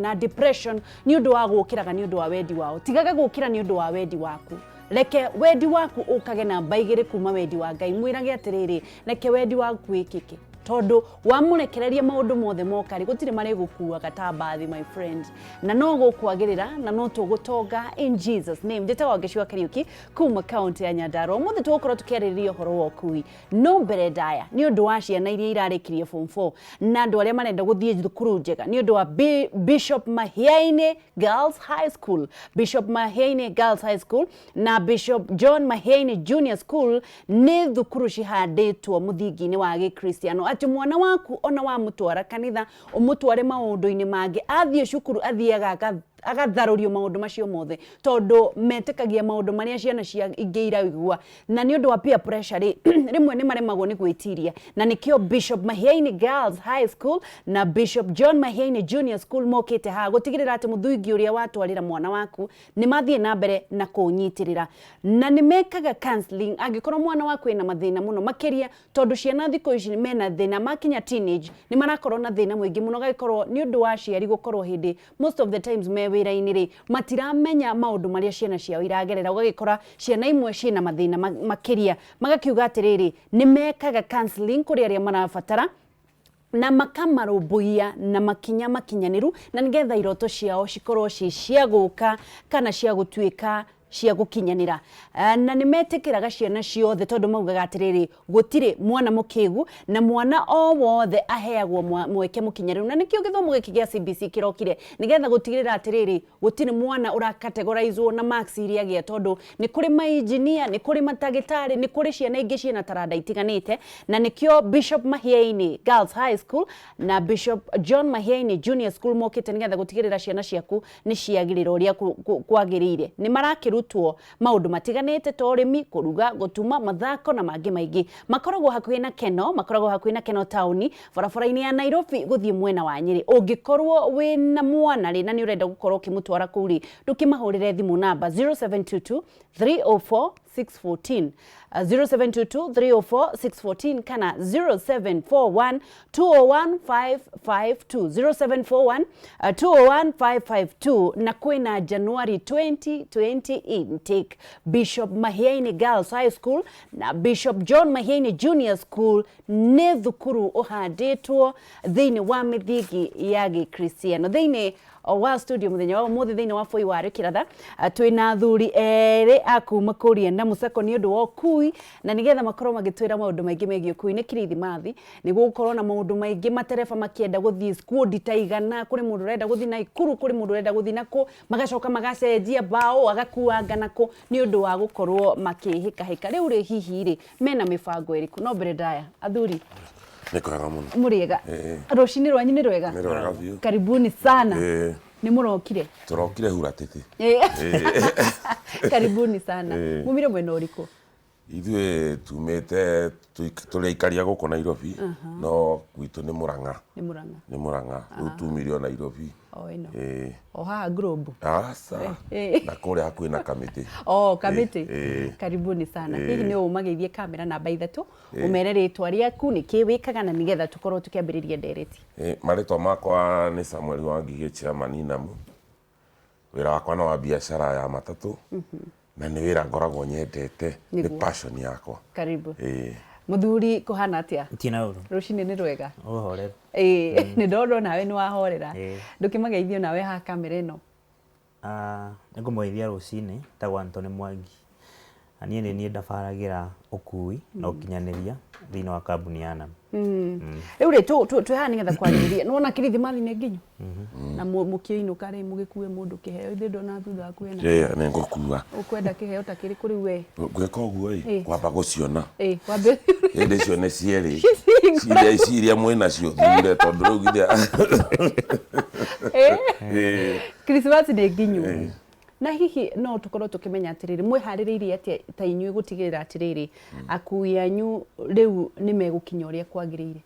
Na depression nĩ ũndũ wa gũkĩraga nĩ ũndũ wa wendi wao. Tigaga gũkĩra nĩ ũndũ wa wendi waku. Reke wendi waku ũkage namba igĩrĩ kuma wendi wa Ngai. Mwĩrage atĩrĩrĩ, reke wendi waku wĩkĩke. Tondũ wamũrekereria maũndũ mothe moka rĩ, gũtirĩ marĩgũkuaga ta mbathi, my friend. Na no gũkwagĩrĩra na no tũgũtonga in Jesus name. Njĩtagwo Wangeci wa Kariũki kuma kaunti ya Nyandarua. Ũmũthĩ tũgũkorwo tũkĩarĩrĩria ũhoro wa ũkui. No mbere ndaya nĩ ũndũ wa ciana iria irarĩkirie form 4 na andũ arĩa marenda gũthiĩ thukuru njega nĩ ũndũ wa Bishop Mahiaini Girls High School, Bishop Mahiaini Girls High School na Bishop John Mahiaini Junior School nĩ thukuru cihandĩtwo mũthingi-inĩ wa gĩkristiano atĩ mwana waku ona wamũtwara kanitha ũmũtware maũndũ-inĩ mangĩ athiĩ cukuru athiaga agatharũrio maũndũ macio mothe tondũ metĩkagia maũndũ marĩa ciana cia ingĩ iraigua na nĩ ũndũ wa peer pressure rĩ, rĩmwe nĩ maremagwo nĩ gwĩtiria na nĩkĩo Bishop Mahiaini Girls High School na Bishop John Mahiaini Junior School mokĩte haha gũtigĩrĩra atĩ mũthingi ũrĩa watwarĩra mwana waku nĩ mathiĩ na mbere na kũũnyitĩrĩra na nĩ mekaga counseling angĩkorwo mwana waku ena mathĩna mũno makĩria tondũ ciana thikũ ici mena thĩna makinya teenage nĩ marakorwo na thĩna mũingĩ mũno gagĩkorwo nĩ ũndũ wa aciari gũkorwo hĩndĩ most of the times me wĩra-inĩ rĩ matiramenya maũndũ marĩa ciana ciao iragerera ũgagĩkora ciana imwe ciĩna mathĩna makĩria magakiuga atĩrĩrĩ nĩ mekaga counseling kũrĩ arĩa marabatara na makamarũmbũiya na makinya makinyanĩru na nĩgetha iroto ciao cikorwo ciĩ cia gũka kana cia gũtuĩka cia gũkinyanĩra. Na nĩ metĩkĩraga ciana ciothe tondũ maugaga atĩrĩrĩ, gũtirĩ mwana mũkĩgu na mwana o wothe aheagwo mweke mũkinyanĩru. Na nĩkĩo gĩthomo gĩkĩ gĩa CBC kĩrokire nĩgetha gũtigĩrĩra atĩrĩrĩ, gũtirĩ mwana ũra categorizwo na marks iria agĩa tondũ nĩ kũrĩ ma engineer, nĩ kũrĩ matagĩtarĩ, nĩ kũrĩ ciana ingĩ ciĩna taranda itiganĩte. Na nĩkĩo Bishop Mahiaini Girls High School na Bishop John Mahiaini Junior School mokĩte nĩgetha gũtigĩrĩra ciana ciaku nĩ ciagĩrĩra ũrĩa kwagĩrĩire. Nĩ marakĩrutwo maũndũ matiganĩte ta ũrĩmi, kũruga, gũtuma, mathako na mangĩ maingĩ. Makoragwo hakuhĩ na Keno, makoragwo hakuhĩ na Keno taũni, barabara-inĩ ya Nairobi gũthiĩ mwena wa Nyĩrĩ. Ũngĩkorwo wĩna mwana rĩ na nĩ ũrenda gũkorwo ũkĩmũtwara kũu rĩ, ndũkĩmahũrĩre thimũ namba 0722 304 614 0722 304 614 kana 0741 201 552 0741 201 552 na kwĩna January 2020 intake. Bishop Mahiaini Girls High School na Bishop John Mahiaini Junior School nĩ thukuru ũhandĩtwo thĩinĩ wa mĩthingi ya gĩkristiano. Thĩinĩ wa studio muthenya wa umuthi thiini wa Foi wa Kiratha twina athuri eri a kuma kuria na Musako ni undu wa ukui na nigetha makorwo magitwira maundu maingi megie ukui. Ni Kirithimathi ni gukorwo na maundu maingi, matereba makienda guthii squad ta igana, kuri mundu urenda guthii Naikuru, kuri mundu urenda guthii naku, magacoka magacenjia mbao agakuanga naku ni undu wa gukorwo makihikahika. Riu ri hihi ri mena mibango iriku? No mbere ndaya, athuri. Nĩ kwega mũno. Mũrĩega? Rũcinĩ rwanyu nĩ rwega? Nĩ rwega biũ. Karibuni sana. Nĩ mũrokire? Tũrokire huratĩtĩ. Karibuni sana. Mumire mwena ũrĩkũ? Ithuĩ tumĩte tũrĩ aikaria gũkũ Nairobi, no gwitũ nĩ Mũrang'a. Nĩ Mũrang'a. Nĩ Mũrang'a. Rĩu tumire o Nairobi. O ĩno? O haha Globe? Aca. Na kũrĩa hakuhĩ na Kamĩtĩ. O Kamĩtĩ. Karibuni sana. Hihi nĩ ũmageithie kamera namba ithatũ, ũmere rĩtwa rĩaku, nĩ kĩ wĩkaga, na nĩgetha tũkorwo tũkĩambĩrĩria ndereti. Marĩtwa makwa nĩ Samuel Wangigĩ, chairman Inamu. Wĩra wakwa nĩ wa biacara ya matatũ na nĩ wĩra ngoragwo nyendete, nĩ passion yakwa. Karibu. Mũthuri, kũhana atĩa? Tina ũru. Rũcinĩ nĩ rwega? Ũhoreru. Ĩĩ, nĩ ndona nawe nĩ wahorera. Ndũkĩmageithio nawe haha kamera ĩno. Nĩ ngũmũgeithia rũcinĩ, njĩtagwo Anthony Mwangi. Na niĩ nĩ niĩ ndabaragĩra ũkui na ũkinyanĩria thĩinĩ wa kambuni ya NAM. Rĩu rĩ twĩ haha nĩgetha kwarĩrĩria, nĩ wona kirithimathi nĩ nginyu na mũkĩinũka rĩ mũgĩkue mũndũ kĩheo, ithuĩ ndona thutha waku hena Ĩĩ, nĩ ngũkua. Ũkwenda kĩheo ta kĩrĩkũ rĩu we? Ngwĩka ũguo ĩ, ngwamba gũciona. Ĩĩ, wambe. Hĩndĩ icio nĩ cierĩ. Ciria ici iria mwĩ nacio thure tondũ rĩu githĩ. Ĩĩ. Christmas nĩ nginyu. Na hihi no tũkorwo tũkĩmenya atĩrĩrĩ, mwĩharĩrĩirie atĩa ta inyuĩ gũtigĩrĩra atĩrĩrĩ, akui anyu rĩu nĩ megũkinya ũrĩa kwagĩrĩire,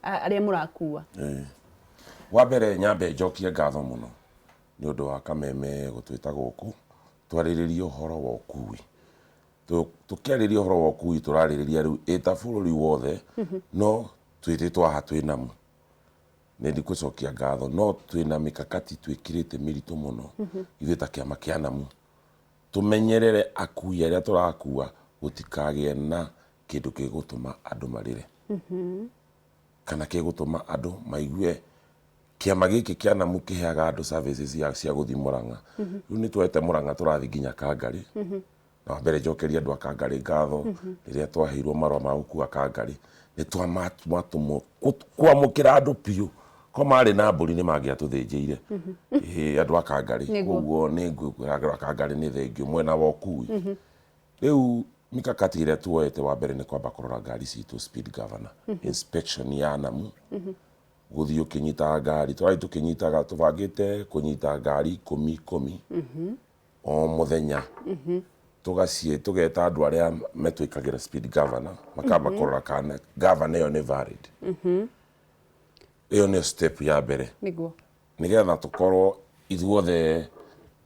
arĩa mũrakua? Wa mbere nyambe njokie ngatho mũno nĩ ũndũ wa Kameme gũtwĩta gũkũ twarĩrĩrie ũhoro wa ũkui. Tũkĩarĩrĩria ũhoro wa ũkui tũrarĩrĩria rĩu ĩ ta bũrũri wothe, no twĩtĩtwo haha twĩ NAMU. Nĩ ndikũcokia ngatho, no twĩna mikakati twĩkĩrĩte mĩritũ mũno ithuĩ ta kĩama kĩa NAMU, tũmenyerere akui arĩa tũrakua gũtikagĩe na kĩndũ gĩgũtũma andũ marĩre kana gĩgũtũma andũ maigue kĩama gĩkĩ kĩa NAMU kĩheaga andũ services cia gũthiĩ Mũrang'a. Rĩu nĩ tuoete Mũrang'a tũrathiĩ nginya Kangarĩ. Na wa mbere njokerie andũ a Kangarĩ ngatho, rĩrĩa twaheirwo marũa ma gũkua Kangarĩ nĩ twamatũmwo kwamũkĩra andũ biũ, ko marĩ na mbũri nĩ mangĩatũthĩnjĩire. Ĩĩ, andũ a Kangarĩ. Koguo nĩ ngwĩra andũ a Kangarĩ nĩ thengiũ mwena wa ũkui. Rĩu mikakati ĩrĩa tuoete, wa mbere nĩ kwamba kũrora ngari citũ, speed governor inspection ya NAMU, gũthiĩ ũkĩnyitaga ngari, tũrathiĩ tũkĩnyitaga, tũbangĩte kũnyita ngari ikũmi ikũmi o mũthenya, tũgaciĩ tũgeta andũ arĩa metwĩkagĩra speed governor, makamba kũrora kana governor ĩyo nĩ valid. Ĩyo nĩyo step ya mbere, nĩgetha tũkorwo ithuothe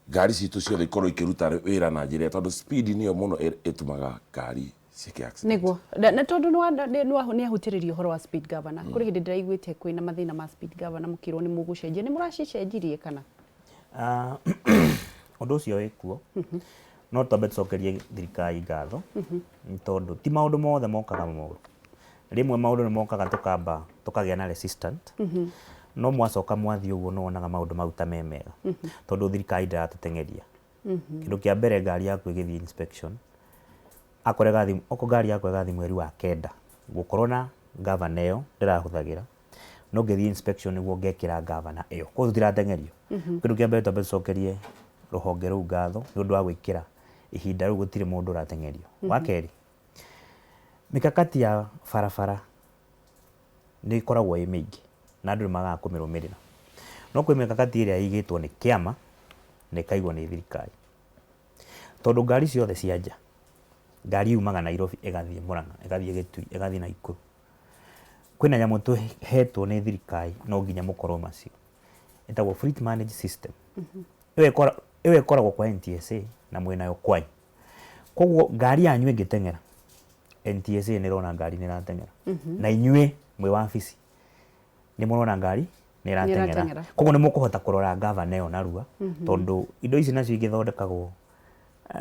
ngari citũ ciothe ikorwo ikĩruta wĩra na njĩra, tondũ speed nĩyo mũno ĩtũmaga ngari ciĩke accident. Nĩguo, na tondũ nĩ ahutĩrĩria ũhoro wa speed governor, kũrĩ hĩndĩ ndĩraiguĩte kwĩna mathĩna ma speed governor, mũkĩrwo nĩ mũgũcenjia, nĩ mũracicenjirie kana? Ah, ũndũ ũcio wĩ kuo, no twambe tũcokerie thirikari ngatho, nĩ tondũ ti maũndũ mothe mokaga moru. Rĩmwe maũndũ nĩ mokaga tũkamba tũkagĩa na resistant, no mwacoka mwathiĩ ũguo nĩ wonaga maũndũ mau ta me mega, tondũ thirikari ndĩratũteng'eria. Kĩndũ kĩa mbere, ngari yaku ĩgĩthiĩ inspection, akorwo ĩgathiĩ, okorwo ngari yakwa ĩgathiĩ mweri wa 9, gũkorwo na gavana ĩyo ndĩrahũthagĩra, no ngĩthiĩ inspection nĩguo ngekĩra gavana ĩyo, koguo tũtirateng'erio. Kĩndũ kĩa mbere, twambe tũcokerie rũhonge rũu ngatho nĩ ũndũ wa gwĩkĩra ihinda rĩu, gũtirĩ mũndũ ũrateng'erio. Wa kerĩ, mikakati ya barabara nĩ ĩkoragwo ĩ mĩingĩ na andũ nĩ magaga kũmĩrũmĩrĩra, no kwĩ mikakati ĩrĩa ĩigĩtwo nĩ kĩama na ĩkaigwo nĩ thirikari, tondũ ngari ciothe cia nja, ngari yumaga Nairobi ĩgathiĩ Murang'a, ĩgathiĩ Gĩtui, ĩgathiĩ Naikuru, kwĩna nyamũ tũhetwo nĩ thirikari, no nginya mũkorwo macio, ĩtagwo fleet manage system. Ĩyo ĩkoragwo kwa NTSA na mwĩnayo kwanyu, koguo ngari yanyu ĩngĩteng'era, NTSA nĩ ĩrona ngari nĩ ĩrateng'era, na inyuĩ mwĩ wabici nĩ mũrona ngari nĩ ĩrateng'era. Ĩrateng'era. Koguo nĩ mũkũhota kũrora gavana ĩyo narua, tondũ indo ici nacio igĩthondekagwo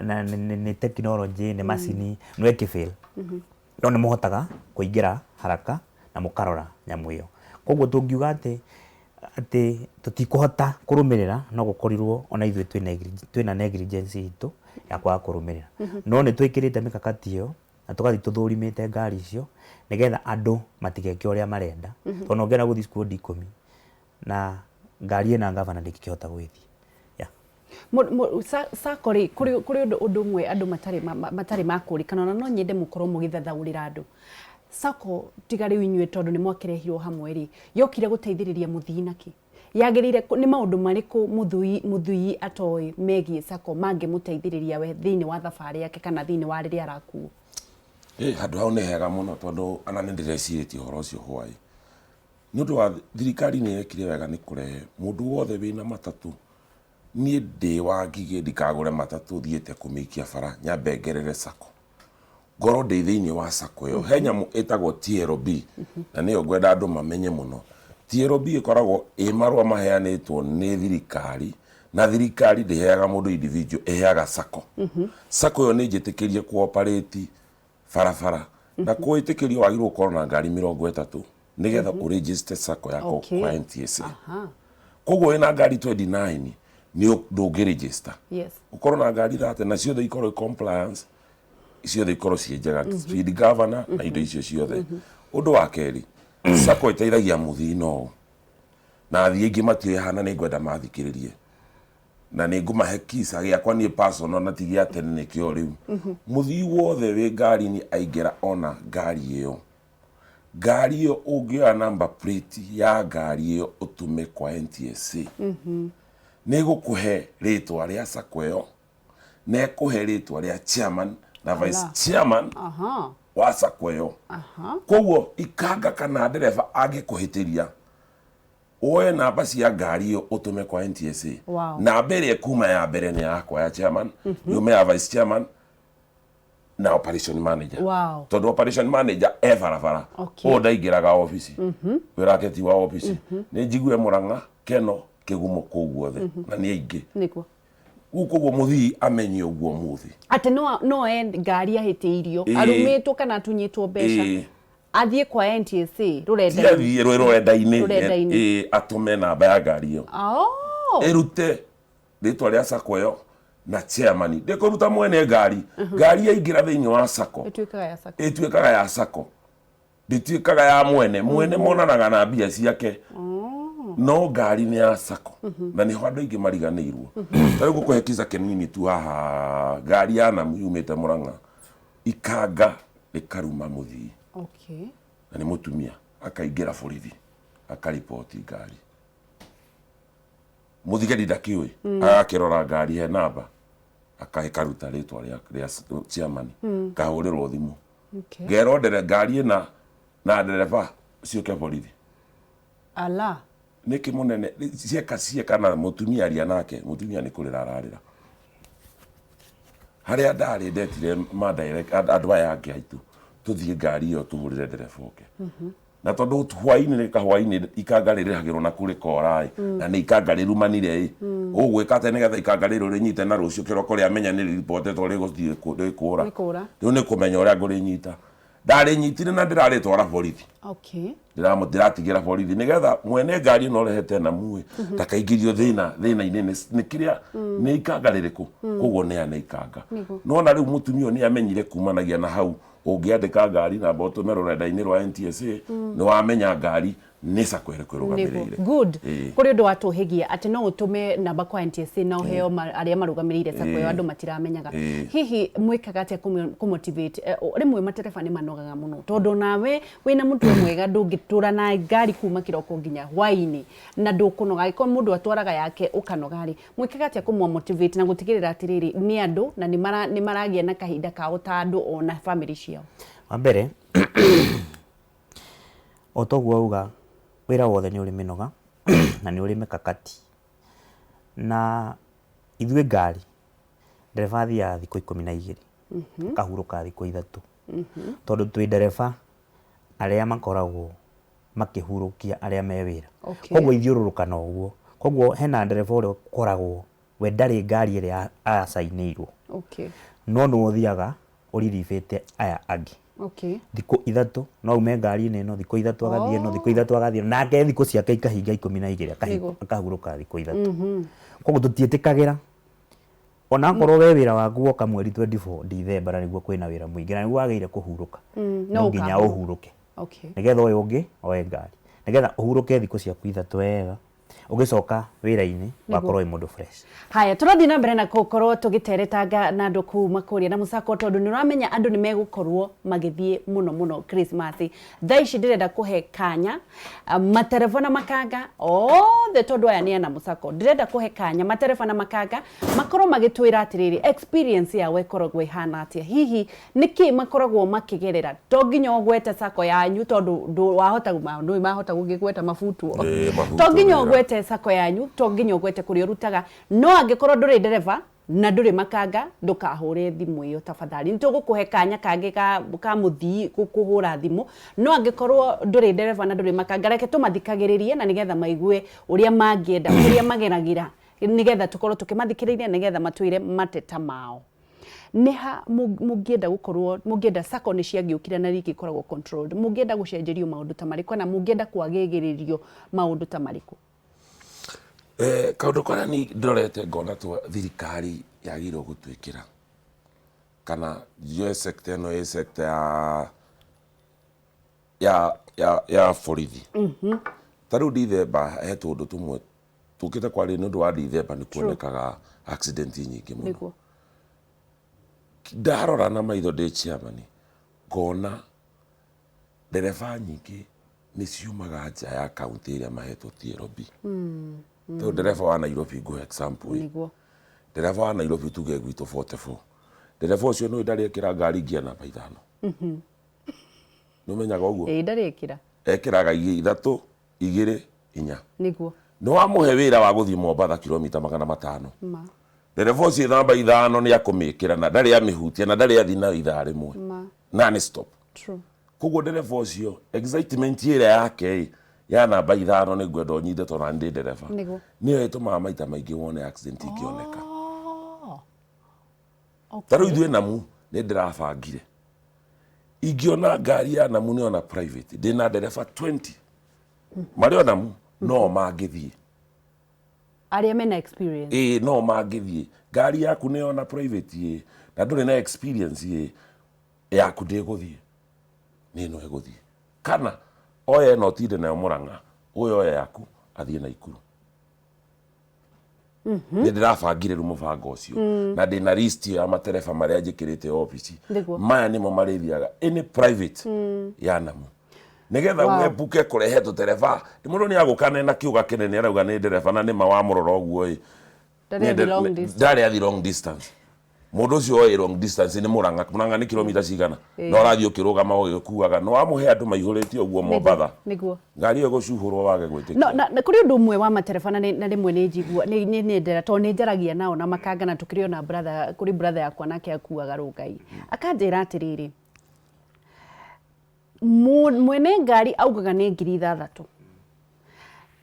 na nĩ technology, nĩ macini, no ĩkĩfail no nĩ mũhotaga kũingĩra haraka na mũkarora nyamũ ĩyo. Koguo tũngiuga atĩ tũtikũhota kũrũmĩrĩra, no gũkorirwo ona ithuĩ twĩna negligence itũ ya kwaga kũrũmĩrĩra, no nĩ twĩkĩrĩte mikakati ĩyo na tũgathiĩ tũthũrimĩte ngari icio nĩgetha andũ matigeke ũrĩa marenda, tondũ no ũngĩenda gũthiĩ squad 10 na ngari ĩna gavana ndĩngĩkĩhota gũgĩthiĩ, yeah. Sacco rĩ, kũrĩ ũndũ ũmwe andũ matarĩ makũrĩkana, ona no nyende mũkorwo mũgĩthathaũrĩra andũ. Sacco, tiga rĩu inyuĩ tondũ nĩ mwakĩrehirwo hamwe rĩ, yokire gũteithĩrĩria mũthii nakĩ? Yagĩrĩire nĩ maũndũ marĩkũ mũthii atoĩ megiĩ sacco mangĩmũteithĩrĩria we thĩinĩ wa thabarĩ yake kana thĩinĩ wa rĩrĩa arakuo? Ĩ, handũ hau nĩ hega mũno, tondũ ana nĩ ndĩrecirĩtie ũhoro ũcio hwaĩ, nĩ ũndũ wa thirikari nĩ yekire wega nĩ kũrehe mũndũ wothe wĩna matatũ. Niĩ ndĩ wa Ngigĩ, ndikagũre matatũ thiĩte kũmĩikia bara nyambe ngerere sacco, ngorwo ndĩ thĩinĩ wa sacco ĩyo. He nyamũ ĩtagwo TLB, na nĩyo ngwenda andũ mamenye mũno. TLB ĩkoragwo ĩ marũa maheanĩtwo nĩ thirikari, na thirikari ndĩheaga mũndũ individual, ĩheaga sacco. Sacco ĩyo nĩ njĩtĩkĩrie kũoperate barabara, na kũĩtĩkĩrio wagĩrĩirwo gũkorwo na ngari 30 nĩgetha ũregister sacco yako kwa NTSA. Koguo wĩna ngari 29 nĩ ndũngĩ register. Ũkorwo na ngari 30 na ciothe ikorwo i compliance, ciothe ikorwo ciĩ njega, speed governor na indo icio ciothe. Ũndũ wa kerĩ, sacco ĩteithagia mũthii no na athiĩ aingĩ matiũĩ hana, nĩ ngwenda mathikĩrĩrie na nĩ ngũmahe kisa gĩakwa niĩ personal na ti gĩa tene, nĩkĩo rĩu mũthii wothe wĩ ngari-inĩ aingĩra ona ngari ĩyo, ngari ĩyo ũngĩoya number plate ya ngari ĩyo ũtũme kwa NTSA, nĩ ĩgũkũhe rĩtwa rĩa sacco ĩyo, na ĩkũhe rĩtwa rĩa chairman na vice chairman wa sacco ĩyo. Koguo ikanga kana ndereba angĩkũhĩtĩria, woe namba cia ngari ĩyo ũtũme kwa NTSA, namba ĩrĩa ĩkuma ya mbere nĩ yakwa ya chairman, yume ya vice chairman. Na operation manager. Tondũ operation manager e barabara. Ũyũ ndaingĩraga obici, wĩra wake ti wa obici. Nĩ njigue Mũrang'a, Keno, Kĩgumo, kũu guothe, na nĩ aingĩ. Rĩu koguo mũthii amenye ũguo mũthĩ. Atĩ no e ngari ahĩtĩirio, arumĩtwo kana atunyĩtwo mbeca, athiĩ kwa NTSA rũrenda-inĩ. Athiĩ rũrenda-inĩ. Rũrenda-inĩ. Atũme namba ya ngari ĩyo. Ĩrute rĩtwa rĩa sacco ĩyo na chairman. Ndĩkũruta mwene ngari. Ngari yaingĩra thĩinĩ wa sacco, ĩtuĩkaga ya sacco. Ĩtuĩkaga ya sacco, ndĩtuĩkaga ya mwene. Mwene monanaga na mbia ciake, no ngari nĩ ya sacco, na nĩho andũ aingĩ mariganĩirwo. Ta rĩu ngũkũhe kisa kĩnini tu haha. Ngari ya Namu yumĩte Mũrang'a, ikanga rĩkaruma mũthii, na nĩ mũtumia, akaingĩra borithi akariboti ngari. Mũthigari ndakĩũĩ, agakĩrora ngari he namba, akahĩkaruta rĩtwa rĩa chairman, kahũrĩrwo thimũ. Ngerwo ndere ngari ĩna na ndereba ciũke borithi. Ala. Nĩkĩ mũnene cieka cieka na mũtumia aria nake, mũtumia nĩ kũrĩra ararĩra. Harĩa ndarĩ ndetire ma direct andũ aya angĩ aitũ, tũthiĩ ngari ĩyo tũhũrĩre ndereba oke. Na tondũ hwainĩ nĩ kahwainĩ, ikanga rĩrĩhagĩrwo na kũrĩ kora ĩ, na nĩ ikanga rĩrumanire ĩ, ũgwĩka atĩa nĩgetha ikanga rĩrĩ rĩnyite na rũciũ kĩroko rĩamenya nĩ rĩripotetwo rĩgũthiĩ rĩkũra? Rĩkũra. Rĩu nĩ kũmenya ũrĩa ngũrĩnyita. Ndarĩnyitire na ndĩrarĩtwara borithi. Ndĩratigĩra borithi nĩgetha mwene ngari ĩno ũrehete Namu ĩ ndakaingĩrio thĩna-inĩ nĩ kĩrĩa nĩ ikanga rĩrĩkũ. Koguo neana ikanga. Nona rĩu mũtumia ũyũ nĩ amenyire kumanagia na hau ũngĩandĩka ngari namba ũtũme rũrenda-inĩ rwa NTSA, nĩ wamenya ngari nĩ sacco ĩrĩkũ ĩrũgamĩrĩire. Good. Kũrĩ ũndũ watũhĩgia atĩ no ũtũme namba kwa NTSA na ũheo arĩa marũgamĩrĩire sacco ĩyo, andũ matiramenyaga. Hihi mwĩkaga atĩa kũmotivate? Rĩmwe matereba nĩ manogaga mũno, tondũ nawe wĩna mũtwe mwega ndũngĩtũra na ngari kuma kĩroko nginya hwaĩ-inĩ na ndũkũnoga. Angĩkorwo mũndũ atwaraga yake ũkanoga rĩ, mwĩkaga atĩa kũmũ-motivate na gũtigĩrĩra atĩrĩrĩ nĩ andũ na nĩ maragĩa na kahinda kao ta andũ ona family ciao? Wa mbere, o toguo auga, wĩra wothe nĩ ũrĩ mĩnoga na nĩ ũrĩ mĩkakati. Na ithuĩ ngari, ndereba athiaga thikũ 12, akahurũka thikũ 3, tondũ twĩ ndereba arĩa makoragwo makĩhurũkia arĩa me wĩra. Koguo ithiũrũrũkana ũguo. Koguo hena ndereba ũrĩa ũkoragwo we ndarĩ ngari ĩrĩa acainĩirwo, no nĩwe ũthiaga ũriribĩte aya angĩ. Thikũ 3 no ume ngari-inĩ ĩno, thikũ 3 agathiĩ ĩno, thikũ 3 agathiĩ ĩno, nake thikũ ciake ikahinga 12, akahurũka thikũ 3. Koguo tũtiĩtĩkagĩra ona akorwo we wĩra waku woka mweri 24 December, na nĩguo kwĩna wĩra mũingĩ na nĩguo wagĩrĩire kũhurũka, no nginya ũhurũke nĩgetha ũyũ ũngĩ oe ngari, nĩgetha ũhurũke thikũ ciaku 3 wega, ũgĩcoka wĩra-inĩ wakorwo wĩ mũndũ fresh. Haya, tũrathiĩ na mbere na gũkorwo tũgĩteretanga na andũ kuma kũrĩa na mũcako, tondũ nĩ ũramenya andũ nĩ megũkorwo magĩthiĩ mũno mũno Christmas. Thaa ici ndĩrenda kũhe kanya matereba na makanga othe, tondũ aya nĩ ana mũcako. Ndĩrenda kũhe kanya matereba na makanga makorwo magĩtwĩra atĩrĩrĩ, experience yao ĩkoragwo ĩhana atĩa, hihi nĩkĩ makoragwo makĩgerera. To nginya ũgwete sacco yanyu, tondũ wahota nũĩ mahota gũgĩgweta mabutwo. Mabutwo To nginya wĩra. Ũgwete sacco yanyu, to nginya ũgwete kũrĩa ũrutaga, no angĩkorwo ndũrĩ ndereba na ndũrĩ makanga, ndũkahũre thimũ ĩyo tafadhali. Nĩ tũgũkũhe kanya kangĩ ka mũthii kũhũra thimũ, no angĩkorwo ndũrĩ ndereba na ndũrĩ makanga, reke tũmathikagĩrĩrie na nĩgetha maigue ũrĩa mangĩenda, kũrĩa mageragĩra, nĩgetha tũkorwo tũkĩmathikĩrĩria, nĩgetha matwĩre mateta mao. Nĩ ha mũngĩenda gũkorwo, mũngĩenda sacco nĩ ciangĩũkire na rĩngĩ ikoragwo controlled, mũngĩenda gũcenjerio maũndũ ta marĩkũ, kana mũngĩenda kwagĩrĩrio maũndũ ta marĩkũ? Kaũndũ karĩa niĩ ndorete ngona twa thirikari yagĩrĩirwo gũtwĩkĩra, kana njoe sector ĩno ĩ sector ya borithi. Ta rĩu December he tũũndũ tũmwe tũkĩte kwarĩ nĩ ũndũ wa December nĩ kuonekaga accident nyingĩ mũno. Ndarora na maitho ndĩ chairman, ngona ndereba nyingĩ nĩ ciumaga nja ya kaunti ĩrĩa mahetwo TLB. Tondũ ndereba wa Nairobi, ngũhe example ĩ, ndereba wa Nairobi, tuge gwitũ 44, ndereba ũcio nĩ ndarĩ ekĩra ngari ngia namba 5. Nĩ ũmenyaga ũguo? Ĩĩ, ndarĩ ĩkĩra. Ekĩraga 3, 2, 4. Nĩ wamũhe wĩra wa gũthiĩ Mombatha kilomita 500. Ma. Ndereba ũcio namba ithano nĩ akũmĩkĩra na ndarĩ amĩhutia na ndarĩ athi nayo ithaa rĩmwe. Ma. Non stop. True. Koguo ndereba ũcio excitement ĩrĩa yake ĩ ya namba ithano nĩ ngwenda ũnyite tondũ nani ndĩ ndereba. Nĩguo. Nĩyo ĩtũmaga maita maingĩ wone accident ikĩoneka. Oh. Ta rĩu ithuĩ Namu nĩ ndĩrabangire ingĩona ngari ya Namu nĩona private ndĩna ndereba 20 marĩ o Namu no mangĩthiĩ. Arĩa mena experience. Ĩĩ, no mangĩthiĩ. Ngari yaku nĩ yona private ĩ na ndũrĩ na experience ĩ yaku ndĩgũthiĩ, nĩ ĩno ĩgũthiĩ. Kana oya ĩno ũtinde nayo Mũrang'a, ũyũ oya yaku athiĩ Naikuru. Nĩ ndĩrabangire rĩu mũbango ũcio na ndĩna list ya matereba marĩa njĩkĩrĩte obici. Nĩguo. Maya nĩmo marĩthiaga any private ya Namu nigetha wepuke kũrehe tũtereba. Mũndũ nĩ agũka na kĩũga kĩnene arauga nĩ ndereba na nĩma wamũrora ũguo ĩ Ndarĩ athi long distance. Ndarĩ athi long distance. Mũndũ ũcio oĩ long distance nĩ Mũrang'a. Mũrang'a nĩ kilomita cigana? Na ũrathiĩ ũkĩrũgama ũgĩkuaga na wamũhe andũ maihũrĩte ũguo Mombatha. Nĩguo. Ngari ĩyo ĩgũcuhũrwo wage gwĩtĩkia. No, na kũrĩ ũndũ ũmwe wa matereba na nĩ- na rĩmwe nĩ njigua nĩ nĩ nĩndera tondũ nĩ njaragia nao na makanga na tũkĩrĩ ona brother, kũrĩ brother yakwa nake akuaga Rũngai, akanjĩra atĩrĩrĩ, mwene ngari augaga nĩ 6,000,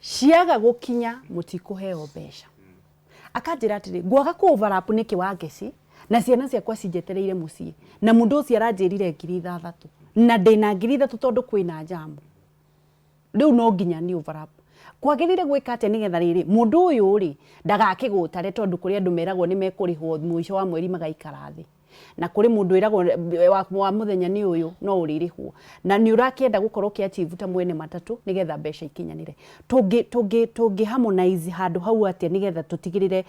ciaga gũkinya mũtikũheo mbeca. Akanjĩra atĩrĩ, ngwaga kũ overlap nĩkĩ wa ngeci na ciana ciakwa cinjetereire mũciĩ, na mũndũ ũcio aranjĩrire 6,000 na ndĩna 3,000 tondũ kwĩna jamu, rĩu no nginya ni overlap. Kwagĩrĩire gwĩka atĩa nĩgetha rĩrĩ mũndũ ũyũ rĩ ndagakĩgũtare, tondũ kũrĩ andũ meragwo nĩ mekũrĩhwo mũico wa mweri magaikara thĩ, na kũrĩ mũndũ wĩragwo wa mũthenya nĩ ũyũ no ũrĩrĩhwo, na nĩ ũrakĩenda gũkorwo ũkĩ-achieve ta mwene matatũ nĩgetha mbeca ikinyanĩre. Tũngĩ harmonize handũ hau atĩa nĩgetha tũtigĩrĩre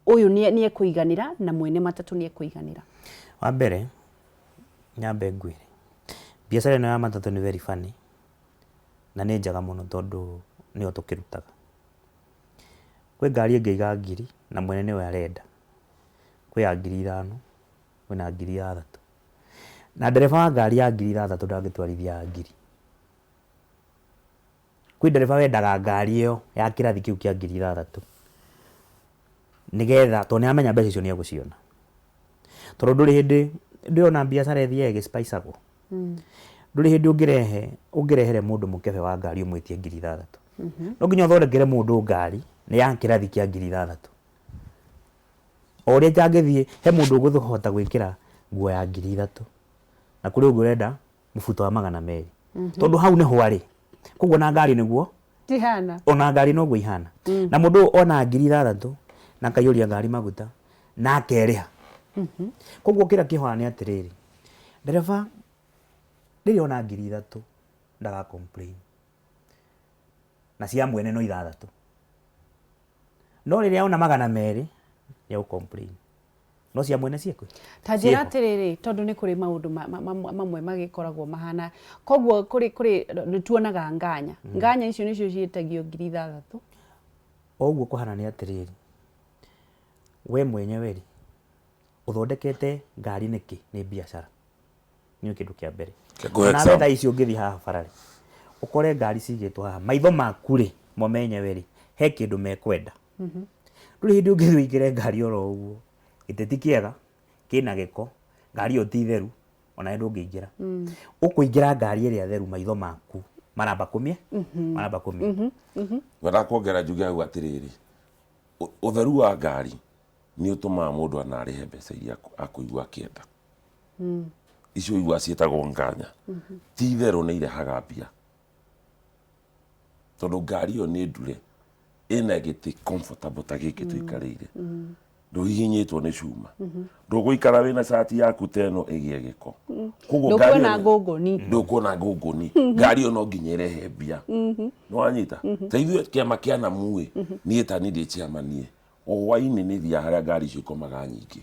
ũyũ nĩ ekũiganĩra na mwene matatũ nĩ ekũiganĩra? Wa mbere nyambe ngwĩre biacara ĩno ya matatũ nĩ very funny na nĩ njega mũno tondũ nĩyo tũkĩrutaga. Kwĩ ngari ĩngĩiga ngiri na mwene nĩwe arenda, kwĩ ya 5,000, kwĩna 6,000. Na ndereba wa ngari ya 6,000 ndangĩtwarithia ya ngiri. Kwĩ ndereba wendaga ngari ĩyo ya kĩrathi kĩu kĩa 6,000 nĩgetha, tondũ nĩ aramenya mbeca icio nĩ egũciona. Tondũ ndũrĩ hĩndĩ ndĩrona biacara ĩthiaga ĩgĩspicagwo. Ndũrĩ hĩndĩ ũngĩrehere mũndũ mũkebe wa ngari ũmwĩtie 6,000. No nginya ũthondekere mũndũ ngari nĩ ya kĩrathi kĩa 6,000. O ũrĩa itangĩthiĩ he mũndũ ũkũhota gwĩkĩra nguo ya 3,000 na kũrĩ ũngĩ ũrenda mũbuto wa 200. Tondũ hau nĩho arĩ. Koguo na ngari nĩguo Tihana. Ona ngari noguo ihana. Na mũndũ ona 6,000 na akaiyũria ngari maguta na akerĩha. Koguo kĩrĩa kĩhoa nĩ atĩrĩrĩ, ndereba rĩrĩa ona 3,000 ndaga complain. Na cia mwene no 6. No rĩrĩa ona 200 nĩ egũ complain. No cia mwene ciĩkũ? Ta njĩra atĩrĩrĩ, tondũ nĩ kũrĩ maũndũ mamwe magĩkoragwo mahana. Koguo kũrĩ nĩ tuonaga nganya. Nganya icio nĩcio ciĩtagio 6,000. O ũguo kũhana nĩ atĩrĩrĩ, we mwenyewe rĩ, ũthondekete ngari nĩkĩ? Nĩ biacara. Nĩ kĩndũ kĩa mbere. Ngũhe Na example. thaa ici ũngĩthiĩ haha bara rĩ, ũkore ngari cigĩtwo haha, maitho maku rĩ, mo menyewe rĩ, he kĩndũ mekwenda. Ndũrĩ hĩndĩ ũngĩthiĩ ũingĩre ngari oro ũguo, gĩtĩ ti kĩega, kĩna gĩko, ngari ĩyo ti theru, ona we ndũngĩingĩra. Ũkũingĩra ngari ĩrĩa theru, maitho maku maramba kũmie, maramba kũmie. Ngwenda kuongera njuge hau atĩrĩrĩ, ũtheru wa ngari nĩ ũtũmaga mũndũ anarĩhe mbeca iria akũigua akĩenda. Icio igua ciĩtagwo nganya. Ti itherũ nĩ irehaga mbia. Tondũ ngari ĩyo nĩ ndure, ĩna gĩtĩ comfortable ta gĩkĩ tũikarĩire. Ndũhihinyĩtwo nĩ cuma. Ndũgũikara wĩna cati yaku ta ĩno ĩgĩe gĩko. Koguo ngari Ndũkuona ĩyo- ngũngũni. Ndũkuona ngũngũni. Ngari ĩyo no nginya ĩrehe mbia. Nĩ wanyita? Ta ithuĩ kĩama kĩa Namu ĩ, niĩ ta niĩ ndĩ chairman ĩ, o hwainĩ nĩ thiaga harĩa ngari icio ikomaga nyingĩ.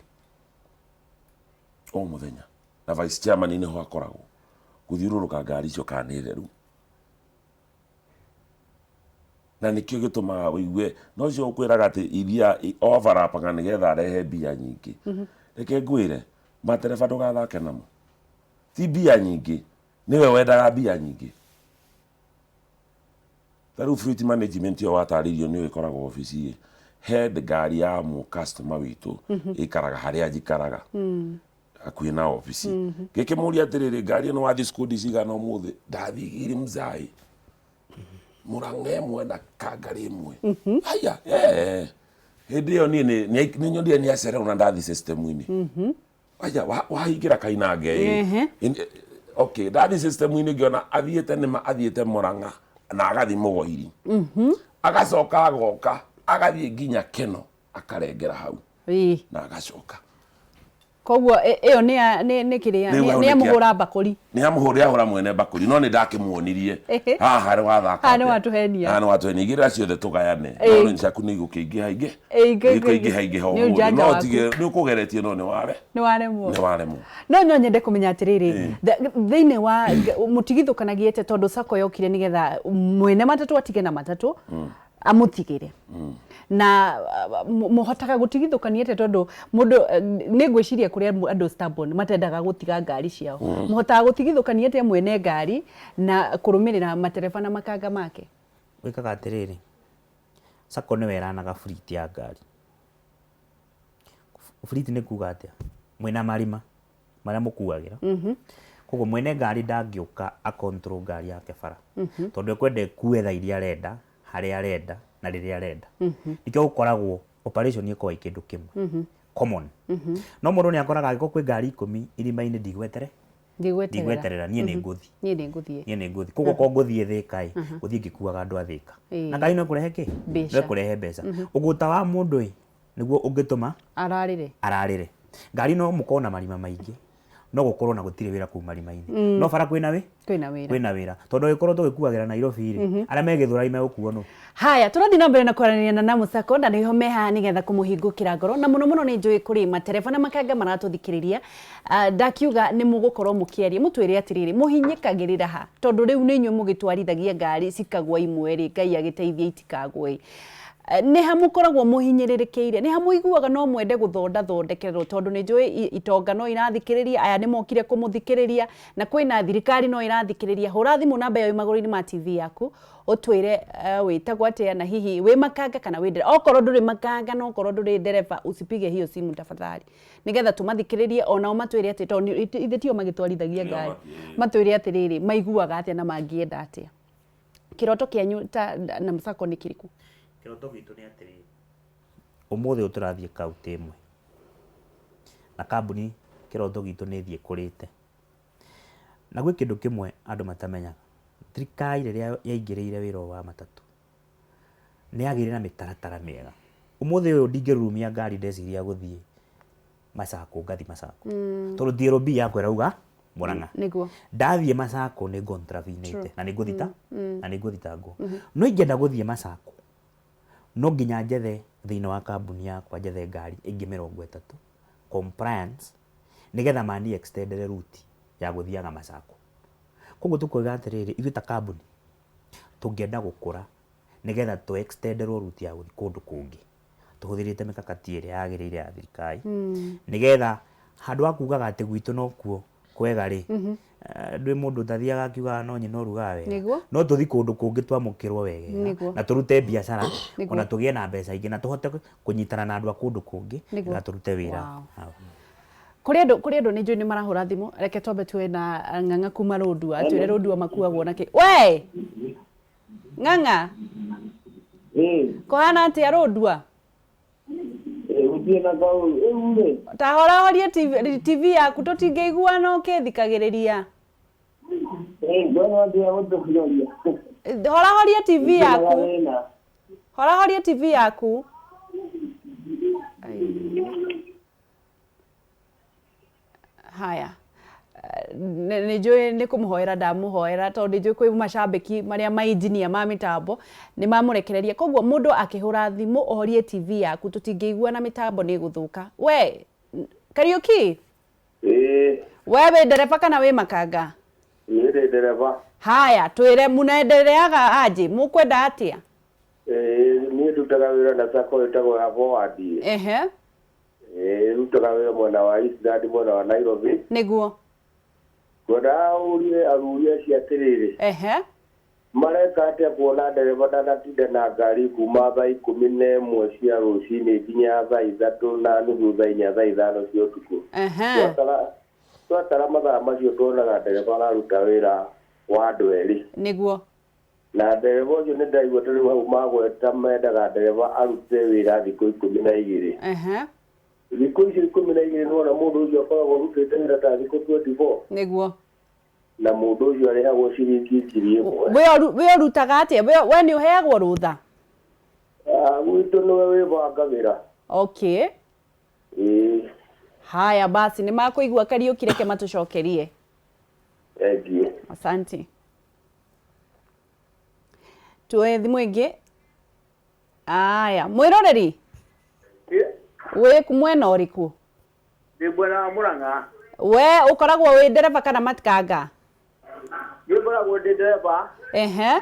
O mũthenya. Na vice chairman nĩho akoragwo. Gũthiũrũrũka ngari icio kana nĩ theru. Na nĩkĩo gĩtũmaga ũigue, no ũcio ũkwĩraga atĩ iria overlapaga nĩgetha arehe mbia nyingĩ. Reke ngwĩre, matereba ndũgathake namo. Ti mbia nyingĩ, nĩwe wendaga mbia nyingĩ. Ta rĩu fleet management ĩyo watarĩirio nĩyo ĩkoragwo obici ĩ, He ngari ya mũ customer witũ ĩikaraga harĩa njikaraga hakuhĩ na obici. Ngĩkĩmũria atĩrĩrĩ, ngari ĩno wathiĩ skundi cigana ũmũthĩ? Ndathiĩ igĩrĩ mzai, Murang'a ĩmwe na Kangari ĩmwe. Haya, eh, hĩndĩ ĩyo niĩ nĩ nyonire nĩ acererwo na ndathi system-inĩ. Aya, wahingĩra kainange ĩ. Okay, ndathi system-inĩ ngĩona athiĩte, nĩma athiĩte Murang'a na agathiĩ Mũgoiri, agacoka agoka agathiĩ nginya Keno, akarengera hau na agacoka. Koguo ĩyo nĩ nĩ kĩrĩa Rĩu hau nĩ nĩ amũhũra mbakũri. Nĩ amũhũra, ahũra mwene mbakũri, no nĩ ndakĩmuonirie haha nĩ wathaka. Haha nĩ watũhenia. Haha nĩ watũhenia. Igĩrĩra ciothe tũgayane, no nĩ ciaku nĩ igũkĩingĩha ingĩ. Igũkĩingĩha ingĩha Nĩ ũmũthĩ ũjanja no waku. tige nĩ ũkũgeretie, no nĩ ware nĩ waremwo. Nĩ waremwo. No nyende kũmenya atĩrĩrĩ, thĩinĩ wa mũtigithũkanagia atĩa, tondũ sacco yokire nĩgetha mwene matatũ atige na matatũ amũtigĩre na mũhotaga gũtigithũkania atĩa, tondũ mũndũ nĩ ngwĩciria kũrĩ andũ stubborn matendaga gũtiga ngari ciao. Mũhotaga gũtigithũkania atĩa mwene ngari na kũrũmĩrĩra matereba na makanga make? Wĩkaga atĩrĩrĩ, sacco nĩwe ĩranaga fleet ya ngari. Fleet nĩ kuga atĩa? Mwĩna marima marĩa mũkuagĩra, koguo mwene ngari ndangĩũka a control ngari yake bara, tondũ ekwenda ĩkue thaa iria arenda, harĩa arenda na rĩrĩa arenda. Nĩkĩo gũkoragwo operation ĩkoragwo ĩ kĩndũ kĩmwe common. No mũndũ nĩ akoraga angĩkorwo kwĩ ngari 10 irima-inĩ, ndigwetere ndigweterera. Ndigweterera, niĩ nĩ ngũthi. Niĩ nĩ ngũthiĩ. Niĩ nĩ ngũthi. Koguo korwo ngũthiĩ Thĩka ĩ, ngũthiĩ ngĩkuaga andũ a Thĩka na ngari no ĩkũrehe kĩ? Mbeca. No ĩkũrehe mbeca. Ũgũta wa mũndũ ĩ nĩguo ũngĩtũma ararĩre. Ararĩre ngari. No mũkorwo na marima maingĩ, no gũkorwo na gũtirĩ wĩra kũu marima-inĩ, no bara kwĩna wĩ kwĩna wĩra. Kwĩna wĩra, tondũ angĩkorwo tũgĩkuagĩra Nairobi rĩ, arĩa me Gĩthũrai megũkuo nũ? Haya, tũrathiĩ na mbere na kwaranĩria na Namu Sacco, na nĩho me haha nĩgetha kũmũhingũkĩra ngoro, na mũno mũno nĩ njũĩ kũrĩ matereba na makanga maratũthikĩrĩria. Ndakiuga nĩ mũgũkorwo mũkĩaria mũtwĩre atĩrĩrĩ, mũhinyĩkagĩrĩra ha, tondũ rĩu nĩ inyuĩ mũgĩtwarithagia ngari cikagwa imwe rĩ, Ngai agĩteithie itikagwe. Nĩ ha mũkoragwo mũhinyĩrĩrĩkĩire? Nĩ ha mũiguaga no mwende gũthondathondekererwo? Tondũ nĩ njũĩ itonga no irathikĩrĩria, aya nĩ mokire kũmũthikĩrĩria, na kwĩna thirikari no ĩrathikĩrĩria. Hũra thimũ namba ĩyo ĩ magũrũ-inĩ ma TV yaku, ũtwĩre wĩtagwo atĩa, na hihi wĩ makanga kana wĩ ndereba. Okorwo ndũrĩ makanga na okorwo ndũrĩ ndereba, usipige hiyo simu tafadhali, nĩgetha tũmathikĩrĩrie onao matwĩre atĩ, tondũ ithe tio magĩtwarithagia ngari, matwĩre atĩrĩrĩ, maiguaga atĩa na mangĩenda atĩa. Kĩroto kĩanyu ta na Sacco nĩ kĩrĩkũ? Kĩroto gitũ nĩ atĩrĩrĩ, ũmũthĩ ũyũ tũrathiĩ kaunti ĩmwe na kambuni, kĩroto gitũ nĩ ĩthiĩ ĩkũrĩte. Na gwĩ kĩndũ kĩmwe andũ matamenyaga, thirikari rĩrĩa yaingĩrĩire wĩra ũyũ wa matatũ nĩ yagĩire na mĩtaratara mĩega. Ũmũthĩ ũyũ ndingĩrurumia ngari ndeciria gũthiĩ Macakũ, ngathi Macakũ, tondũ TLB yakwa ĩrauga Murang'a. Ndathiĩ Macakũ nĩ contravenĩte na nĩ ngũthita na nĩ ngũthitangwo. No ingĩenda gũthiĩ Macakũ, no nginya njethe thĩinĩ wa kambuni yakwa, njethe ngari ĩngĩ 30 compliance, nĩgetha mani extendere route ya gũthiaga Macakũ. Koguo tũkoiga atĩrĩrĩ, ithuĩ ta kambuni tũngĩenda gũkũra nĩgetha tũ extenderwo route ya gũthiĩ kũndũ kũngĩ tũhũthĩrĩte mĩkakati ĩrĩa yagĩrĩire ya thirikari, nĩgetha handũ ha kugaga atĩ gwitũ nokuo kwega rĩ, ndwĩ mũndũ ũtathiaga akiugaga no nyina ũrugaga wega. No tũthi kũndũ kũngĩ twamũkĩrwo wegega na tũrute biacara, ona tũgĩe na mbeca ingĩ na tũhote kũnyitana na andũ a kũndũ kũngĩ na tũrute wĩra hau. Kũrĩ andũ nĩ njũĩ nĩ marahũra thimũ. Reke twambe tuoe na Ng'ang'a kuma Rũndua, atwĩre Rũndua makuagwo na kĩ. We Ng'ang'a, kũhana atĩa Rũndua? Gũtirĩ na kaũru rĩu rĩ. Ta horahorie TV yaku, tũtingĩiguana ũkĩthikagĩrĩria. Ngona atĩa gũtũkĩroria. Horahorie TV yaku. Thĩna. Horahorie TV yaku. Ai. Haya, nĩ njũĩ nĩ kũmũhoera ndamũhoera, tondũ nĩ njũĩ kwĩ macambĩki marĩa mainjinia ma mĩtambo nĩ mamũrekereria. Koguo mũndũ akĩhũra thimũ, ũhorie TV yaku, tũtingĩiguana, mĩtambo nĩ ĩgũthũka. We Kariũki? Ĩĩ. We wĩ ndereba kana wĩ makanga? Niĩ ndĩ ndereba. Haya, twĩre, munaendeleaga aje, mũkwenda atĩa? Ĩĩ, niĩ ndutaga wĩra na sacco ĩtagwo ya Forward. Ĩĩ, rutaga wĩra mwena wa Eastland, mwena wa Nairobi. Ngwendaga ũrie athuri acio atĩrĩrĩ, Mareka atĩa kuona ndereba ndanatinda na ngari kuma thaa 11 cia rũcinĩ nginya thaa 3:30, thaa 4, thaa 5 cia ũtukũ? Twatara mathaa macio tuonaga ndereba araruta wĩra wa andũ erĩ. Nĩguo. Na ndereba ũcio nĩ ndaigua ta rĩu hau magweta mendaga ndereba arute wĩra thikũ 12. Thikũ icio 12 nĩwona mũndũ ũcio akoragwo arutĩte wĩra ta thikũ 24. Nĩguo. Na mũndũ ũcio arĩhagwo ciringi 1000. We ũrutaga atĩa? We nĩ ũheagwo rũtha? Gwitũ nĩwe wĩbangagĩra. Okay. Ĩĩ. Haya basi, nĩ makũigua Kariũki, reke matũcokerie. Thank you. Asante. Tuoe thimũ ĩngĩ. Aya, mwĩroreri? Wĩ mwena ũrĩkũ? Ndĩ mwena wa Murang'a. We ũkoragwo wĩ ndereba kana matikanga? Niĩ ngoragwo ndĩ ndereba. Ĩĩ,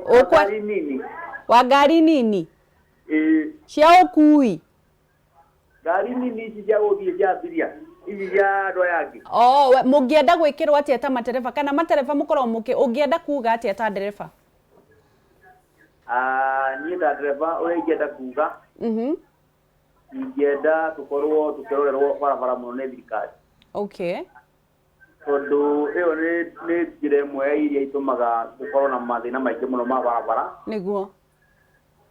wa ngari nini. Wa ngari nini? Ĩĩ. Cia ũkui? Ngari nini ici cia gũthiĩ cia abiria, ici cia andũ aya angĩ. Oh, we, mũngĩenda gwĩkĩrwo atĩa ta matereba kana matereba mũkoragwo mũkĩ, ũngĩenda kuga atĩa ta ndereba? Niĩ ta ndereba ũrĩa ingĩenda kuga, ingĩenda tũkorwo tũkĩrorerwo barabara mũno nĩ thirikari. Okay. Tondũ ĩyo nĩ njĩra ĩmwe ya iria itũmaga gũkorwo na mathĩna maingĩ mũno ma barabara. Nĩguo.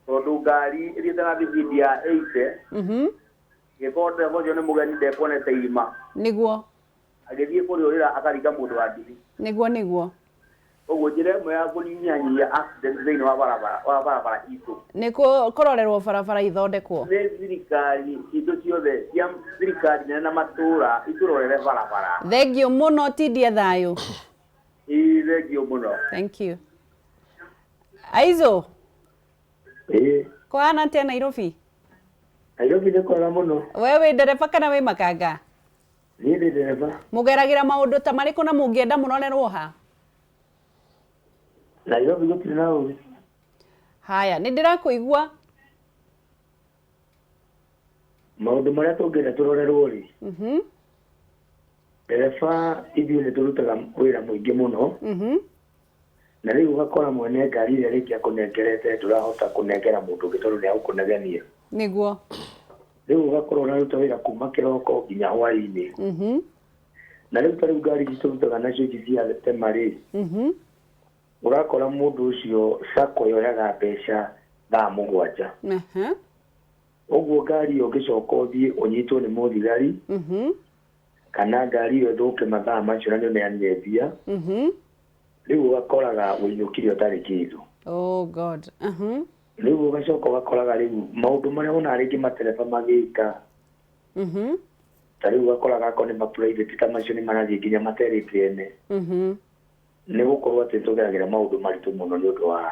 Tondũ ngari ĩthiĩte na thibindi ya 80, gĩkorwo ndereba ũcio nĩ mũgeni ndekuonete irima. Nĩguo. Agĩthiĩ kũrĩũrĩra akaringa mũndũ wa nduthi. Nĩguo, nĩguo. Ũguo njĩra ĩmwe ya kũnyihanyihia accident thĩinĩ wa barabara, wa barabara itũ. Nĩ kũrorerwo barabara ithondekwo. Nĩ thirikari citũ ciothe cia thirikari nene na matũũra itũrorere barabara. Thengiũ mũno, tindie thayũ. Ĩĩ, thengiũ mũno. Thank you. Aizo. Ĩĩ. Kũhana atĩa Nairobi? Nairobi nĩ kwega mũno. We wĩ ndereba kana wĩ makanga? Niĩ ndĩ ndereba. Mũgeragĩra maũndũ ta marĩkũ na mũngĩenda mũrorerwo ha? Nairobi gũtirĩ na ũru. Haya, nĩ ndĩrakũigua. Maũndũ marĩa tũngĩenda tũrorerwo rĩ. Ndereba ithuĩ nĩ tũrutaga wĩra mũingĩ mũno. Na rĩu ũgakora mwene ngari ĩrĩa rĩngĩ akũnengerete ndũrahota kũnengera mũndũ ũngĩ tondũ nĩ agũkũnegenia. Nĩguo. Rĩu ũgakorwo ũraruta wĩra kuma kĩroko nginya hwaĩ-inĩ. Na rĩu ta rĩu ngari ici tũrutaga nacio ici cia tema rĩ. Ũrakora mũndũ ũcio sacco yoyaga mbeca thaa 7. Ũguo ngari ĩyo ũngĩcoka ũthiĩ ũnyitwo nĩ mũthigari. Kana ngari ĩyo ĩthũke mathaa macio na nĩ ũneanire mbia. Rĩu ũgakoraga ũinũkire ũtarĩ kĩndũ. Oh God. Rĩu ũgacoka ũgakoraga rĩu maũndũ marĩa wonaga rĩngĩ matereba magĩka. Ta rĩu ũgakoraga akorwo nĩ ma private ta macio nĩ marathiĩ nginya materĩte ene. Nĩ gũkorwo atĩ tũgeragĩra maũndũ maritũ mũno nĩ ũndũ wa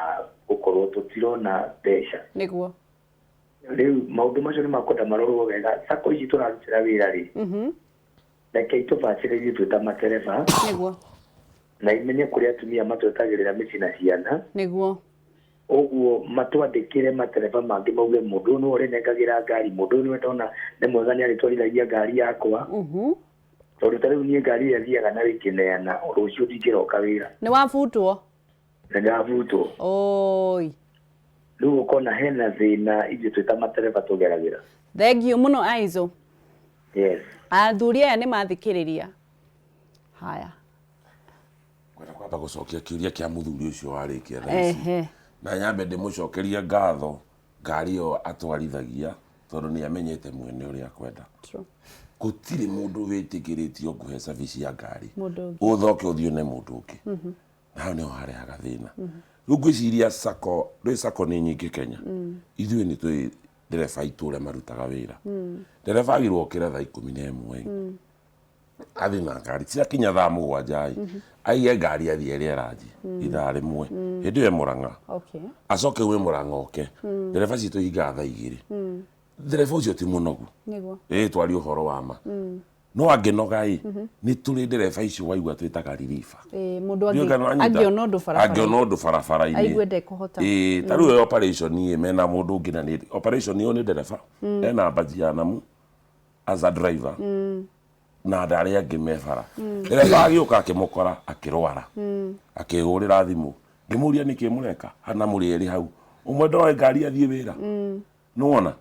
gũkorwo tũtirona mbeca. Nĩguo. Rĩu maũndũ macio nĩ makwenda marorwo wega. Sacco ici tũrarutĩra wĩra rĩ. Reke itũbacĩrĩrie twĩ ta matereba. Nĩguo. Na imenye kũrĩa atumia matwetagĩrĩra mĩciĩ na ciana. Nĩguo. Ũguo matwandĩkĩre matereba mangĩ mauge mũndũ ũyũ nĩwe ũrĩnengagĩra ngari, mũndũ ũyũ nĩwe ndona nĩ mwega nĩ arĩtwarithagia ngari yakwa. Tondũ ta rĩu niĩ ngari ĩrĩa thiaga nayo ingĩneana, rũciũ ndingĩroka wĩra. Nĩ wabutwo? Nĩ ndabutwo. Oi. Rĩu ũkona hena thĩna ithuĩ twĩ ta matereba tũgeragĩra. Thengiũ mũno Aizo. Yes. Athuri aya nĩ mathikĩrĩria. Haya. Ngwenda kwamba gũcokia kĩũria kĩa mũthuri ũcio warĩkia thaa ici. Na nyambe ndĩmũcokerie ngatho ngari ĩyo atwarithagia tondũ nĩ amenyete mwene ũrĩa akwenda. True. Gũtirĩ mũndũ wĩtĩkĩrĩtio ngũhe service ya ngari. Mũndũ ũngĩ. Ũthoke ũthiĩ one mũndũ ũngĩ. Na hau nĩho harehaga thĩna. Rĩu ngwĩciria sacco, rĩu sacco nĩ nyingĩ Kenya. Ithuĩ nĩ tũĩ ndereba aitũ ũrĩa marutaga wĩra. Ndereba agĩrĩirwo okĩra thaa 11. Athiĩ na ngari ciakinya thaa 7 ĩ, aige ngari athiĩ ĩrĩa ĩrathiĩ ithaa rĩmwe. Hĩndĩ ĩyo e Murang'a. Okay. Acoke ume Murang'a oke. Ndereba citũ ihingaga thaa 2. Ndereba ũcio ti mũnogu. Nĩguo. Ĩĩ twarie ũhoro wa ma. No angĩnoga ĩ, nĩ tũrĩ ndereba icio waigua twĩtaga reliever. Ĩĩ, mũndũ Ndiũĩ kana wanyita. angĩona ũndũ barabara-inĩ. Angĩona ũndũ barabara-inĩ. Aigue ndekũhota. Ĩĩ, ta rĩu ĩyo operation ĩ, mena mũndũ ũngĩ na nĩ operation ĩyo nĩ ndereba. Ena badge ya namu as a driver. Na andũ arĩa angĩ me bara. Ndereba agĩũka akĩmũkora akĩrwara, akĩhũrĩra thimũ, ngĩmũria nĩkĩ mũreka hana mũrĩ erĩ hau, ũmwe ndoe ngari athiĩ wĩra. Nĩwona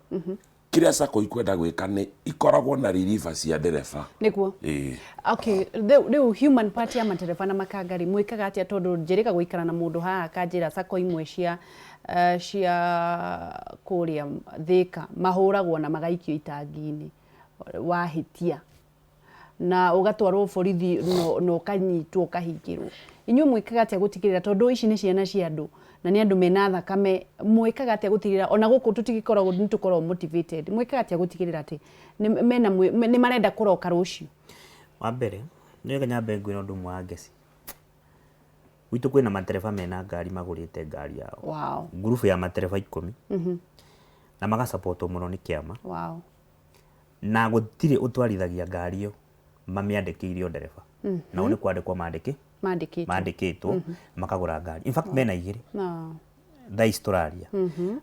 kĩrĩa sacco ikwenda gwĩka nĩ ikoragwo na reliever cia ndereba. Nĩguo. Ĩĩ. Okay, rĩu human part ya matereba na makangari mwĩkaga atĩa? Tondũ njĩrĩga gũikara na mũndũ haha akanjĩra sacco imwe cia kũrĩa Thĩka mahũragwo na magaikio itangi-inĩ wahĩtia na ũgatwarwo borithi na ũkanyitwo ũkahingĩrwo. Inyuĩ mwĩkaga atĩa gũtigĩrĩra, tondũ ici nĩ ciana cia andũ na nĩ andũ mena thakame, mwĩkaga atĩa gũtigĩrĩra ona gũkũ tũtigĩkoragwo nĩ tũkoragwo motivated, mwĩkaga atĩa gũtigĩrĩra atĩ nĩ marenda kũroka rũciũ? Wa mbere nĩ wega nyambe ngwĩre ũndũ ũmwe wa ngeci. Gwitũ kwĩna matereba mena ngari, magũrĩte ngari yao. Ngurubu ya matereba 10 na magasapotwo mũno nĩ kĩama. Na gũtirĩ ũtwarithagia ngari ĩyo mamĩandĩkĩire o ndereba. Nao nĩ kwandĩkwo mandĩkĩtwo. Mandĩkĩtwo makagũra ngari. In fact mena 2. Thaa ici tũraria.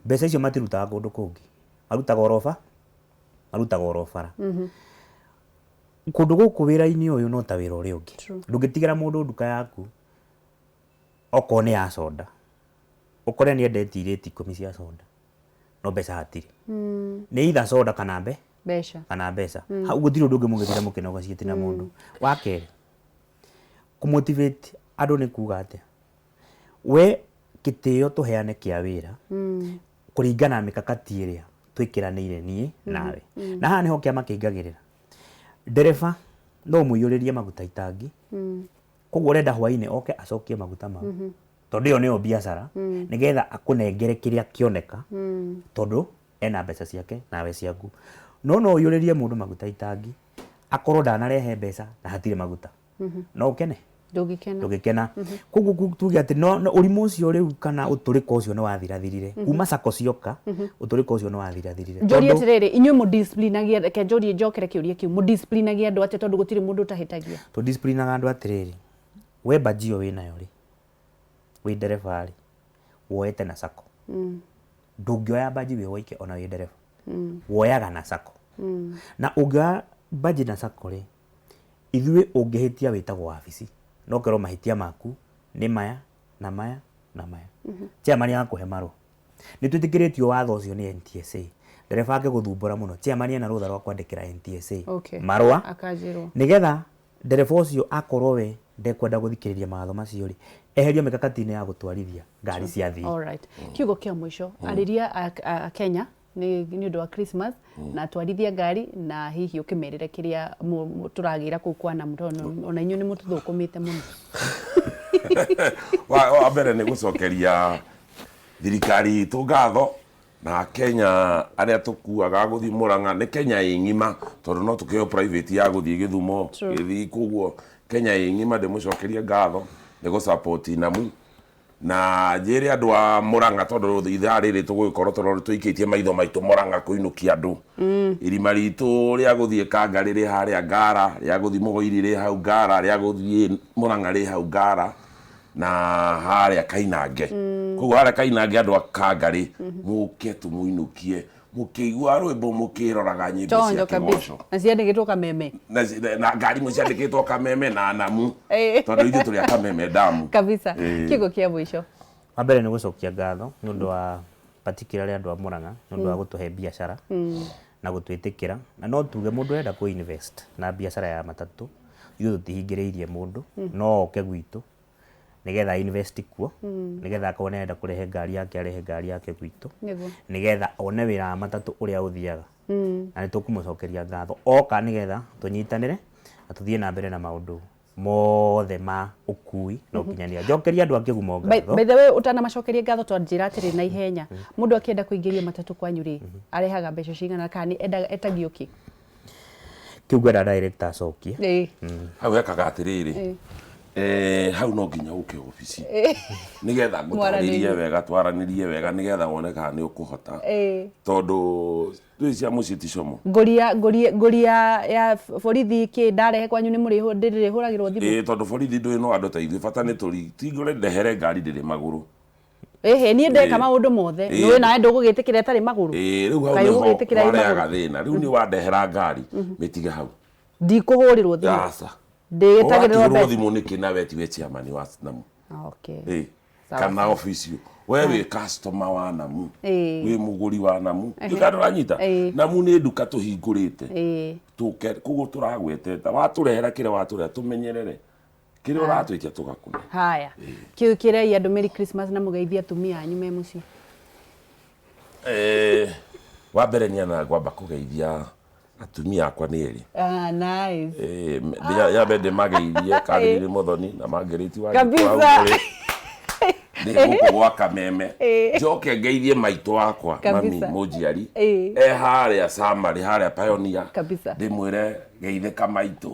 Mbeca icio matirutaga kũndũ kũngĩ. Marutaga oroba, marutaga oro bara. Kũndũ gũkũ wĩra-inĩ ũyũ no ta wĩra ũrĩa ũngĩ. Ndũngĩtigĩra mũndũ nduka yaku okorwo nĩ ya soda. Ũkore nĩ endetie irĩti 10 cia soda. No mbeca hatirĩ. Nĩ either soda kana mbeca. Kana mbeca. Hau gũtirĩ ũndũ ũngĩ mũngĩtinda mũkĩnegotiate na mũndũ. Wa kerĩ, kũmotivate andũ nĩ kuga atĩa? We gĩtĩo tũheane kĩa wĩra kũringana na mĩkakati ĩrĩa twĩkĩranĩire niĩ nawe. Na haha nĩho kĩama kĩingagĩrĩra. Ndereba no ũmũiyũrĩrie maguta itangi. Koguo ũrenda hwainĩ oke acokie maguta mau. Tondũ ĩyo nĩyo biacara, nĩgetha akũnengere kĩrĩa kĩoneka, tondũ ena mbeca ciake nawe ciaku. No no ũiyũrĩrie mũndũ maguta itangi, akorwo ndanarehe mbeca na hatirĩ maguta. No ũkene? Ndũngĩkena. Ndũngĩkena. Koguo tuge atĩ no ũrimũ ũcio rĩu kana ũtũrĩko ũcio nĩ wathirathirire. Kuma sacco cioka, ũtũrĩko ũcio nĩ wathirathirire. Njũrie atĩrĩrĩ, inyuĩ mũdisciplinagia, reke njũrie njokere kĩũria kĩu, mũdisciplinagia andũ atĩa tondũ gũtirĩ mũndũ ũtahĩtagia? Tũdisciplinaga andũ atĩrĩrĩ, we mbanji ĩyo wĩnayo rĩ, wĩ ndereba rĩ, woete na sacco. Ndũngĩoya mbanji wĩ woike ona wĩ ndereba. Woyaga na sacco. Na ũngĩoya mbanji na sacco rĩ, ithuĩ ũngĩhĩtia wĩtagwo wabici. No ũkerwo mahĩtia maku nĩ maya na maya na maya. Chairman agakũhe marũa. Nĩ twĩtĩkĩrĩtio watho ũcio nĩ NTSA. Ndereba angĩgũthumbũra mũno, chairman ena rũtha rwa kwandĩkĩra NTSA marũa. Akanjĩrwo. Nĩgetha ndereba ũcio akorwo we ndekwenda gũthikĩrĩria mawatho macio rĩ, eherio mĩkakati-inĩ ya gũtwarithia ngari cia thii. All right. Kiugo kĩa mũico, arĩria a Kenya nĩ ũndũ wa Christmas na twarithia ngari na hihi ũkĩmerĩre kĩrĩa tũragĩra kũu kwa Namu, tondũ ona inyuĩ nĩ mũtũthũkũmĩte mũno. Wa mbere nĩ gũcokeria thirikari itũ ngatho na Kenya arĩa tũkuaga gũthiĩ Murang'a, nĩ Kenya ĩ ng'ima tondũ no tũkĩheo private ya gũthiĩ Gĩthumo, gĩthiĩ koguo Kenya ĩ ng'ima ndĩmũcokerie ngatho nĩ gũ support Namu. Na njĩre andũ a Murang'a tondũ ithaa rĩrĩ tũgũgĩkorwo tondũ tũikĩtie maitho maitũ Murang'a kũinũkia andũ. Irima ritũ rĩa gũthiĩ Kanga rĩrĩ harĩa Ngara, rĩa gũthiĩ Mũgoiri rĩ hau Ngara, rĩa gũthiĩ Murang'a rĩ hau Ngara na harĩa Kainange. Koguo harĩa Kainange andũ a Kanga rĩ, mũke tũmũinũkie mũkĩigua rwĩmbo mũkĩroraga nyĩmbo cia Chonjo kabisa. kĩgoco. Na ciandĩkĩtwo Kameme. Na ngari imwe ciandĩkĩtwo Kameme na Namu. Tondũ ithuĩ tũrĩ a Kameme damu. Kabisa. Kiugo kĩa mũico. Wa mbere nĩ gũcokia ngatho nĩ ũndũ wa particularly andũ a Murang'a nĩ ũndũ wa gũtũhe biacara na gũtwĩtĩkĩra. Na no tuge mũndũ ũrenda kũ invest na biacara ya matatũ, ithuĩ tũtihingĩrĩirie mũndũ, no oke gwitũ nĩgetha invest kuo, nĩgetha akorwo nĩ arenda kũrehe ngari yake arehe ngari yake gwitũ, nĩgetha one wĩra wa matatũ ũrĩa ũthiaga. Na nĩ tũkũmũcokeria ngatho oka nĩgetha tũnyitanĩre na tũthiĩ na mbere na maũndũ mothe ma ũkui na ũkinyanĩria. Njokeria andũ a Kĩgumo ngatho. By the way, ũtanamacokeria ngatho twanjĩra atĩrĩ na ihenya, mũndũ akĩenda kũingĩria matatũ kwanyu rĩ, arehaga mbeca cigana kana nĩ etagio kĩ? Kĩu ngwenda director acokie. Hau hekaga atĩrĩrĩ, hau no nginya ũke obici nĩgetha ngũtarĩrie wega, twaranĩrie wega nĩgetha wone kana nĩ ũkũhota. Tondũ twĩ cia mũciĩ ti como. Ngũria ya borithi kĩ ndarehe kwanyu nĩ mũrĩhũ, ndĩrĩhũragĩrwo thimũ? Tondũ borithi ndũĩ no andũ ta ithuĩ, bata nĩ tũri, ti ngũre ndehere ngari ndĩrĩ magũrũ. Ĩhĩ, niĩ ndeka maũndũ mothe. Nĩũĩ nawe ndũgũgĩtĩkĩra ĩtarĩ magũrũ? Rĩu hau Kaĩ nĩho ũgũgĩtĩkĩra ĩ warehaga magũrũ? thĩna. Rĩu nĩ wandehera ngari, mĩtige hau. Ndikũhũrĩrwo thimũ. Aca. Ndĩtagĩrĩrwo Ũrakĩhũrwo mbeca. thimũ nĩkĩ na we tiwe chairman wa Namu? Ah, okay. Ĩ, Sawa, kana sawa. office yo we wĩ customer wa Namu, Ĩ. wĩ mũgũri wa Namu, ndũkana ũranyita. Ĩ. Namu nĩ nduka tũhingũrĩte Ĩ. tũke koguo tũragweteta watũrehera kĩrĩa watũrehera tũmenyerere kĩrĩa ũratwĩtia tũgakũne. Haya, kĩu kĩrei andũ Merry Christmas na mũgeithie atumia anyu me mũciĩ. Wa mbere nĩ ana ngwamba kũgeithia atumia akwa nĩ erĩ. Ah, nice. Nyambe ndĩmageithie Catherine Muthoni na Margaret wa Kabisa. Ndĩ gũkũ gwa Kameme. Ĩ. Njoke ngeithie maitũ wakwa mami Kabisa. mũnjiari Ĩ. e harĩa Samari harĩa Pioneer. Kabisa. Ndĩmwĩre geithĩka maitũ